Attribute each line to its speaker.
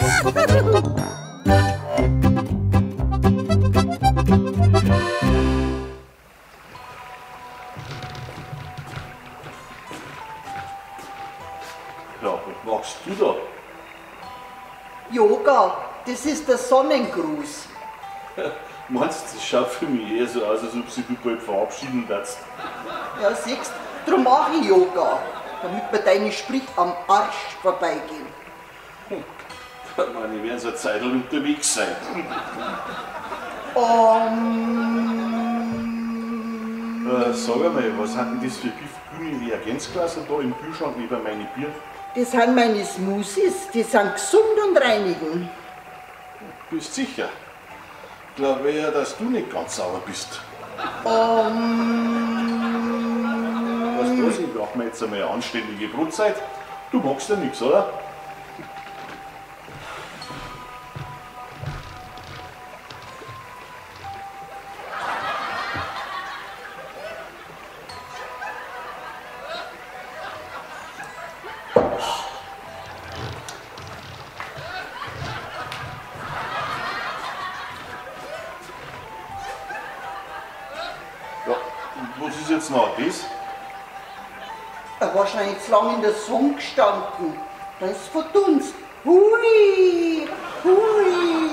Speaker 1: Ja, was machst du da?
Speaker 2: Yoga, das ist der Sonnengruß.
Speaker 1: Meinst du, das schaut für mich eher so aus, als ob sich du bald verabschieden würdest?
Speaker 2: Ja, siehst, drum mach ich Yoga, damit mir deine Sprich am Arsch vorbeigehen.
Speaker 1: Ich meine, ich werde so eine Zeit unterwegs sein. Sag einmal, was sind denn das für giftgrüne Reagenzgläser da im Kühlschrank neben meine Bier?
Speaker 2: Das sind meine Smoothies, die sind gesund und reinigen.
Speaker 1: Bist sicher? Ich glaube ja, dass du nicht ganz sauber bist. Weißt du was, ich mach mir jetzt einmal eine anständige Brotzeit. Du magst ja nichts, oder? Ja, was ist jetzt noch das?
Speaker 2: Er wahrscheinlich zu lange in der Sonne gestanden. Da ist verdunst. Hui, hui.